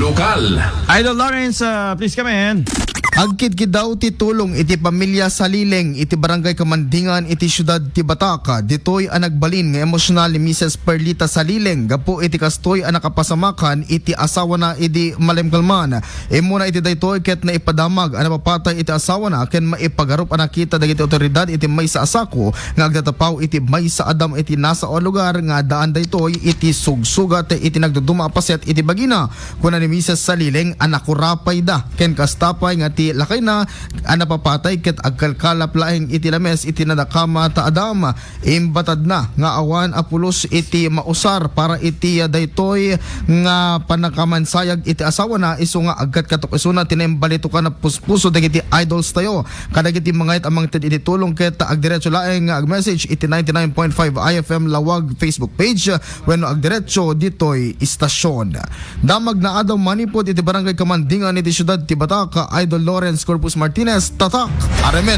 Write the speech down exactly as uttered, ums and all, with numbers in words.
Lokal. Idol Lawrence, uh, please come in. Agkidkidaw ti tulong iti pamilya Salileng iti Barangay Kamandingan iti siudad ti Batak. Ditoy a nagbalin nga emosyonal ni Misis Perlita Salileng gapu iti kastoy a nakapasamakan iti asawana idi malemkalman. Immuna iti daytoy ket naipadamag a napapatay iti asawana ken maipagarup a nakita dagiti otoridad iti maysa a sako nga agtatapaw iti maysa a dam iti nasao a lugar nga addaan daytoy iti sugsugat iti nagduduma a paset iti bagina. Kuna ni Misis Salileng a nakurapayda ken kasta pay nga ti lakayna a napapatay ket agkalkalap laeng iti lames iti nadakamat a dam. Imbatadna nga awan a pulos iti mausar para iti daytoy nga pannakamansayag iti asawana isu nga agkatkatok isuna ti naimbalitokan a puspuso dagiti idols tayo kadagiti mangayat a mangted iti tulong ket agdiretso laeng nga agmessage iti ninety-nine point five I F M Lawag Facebook page wenno agdiretso ditoy istasyon. Damag nga adaw manipud iti Barangay Kamandingan iti siudad ti Batak, Idol Lawrence Corpus Martinez, Tatak, R M N.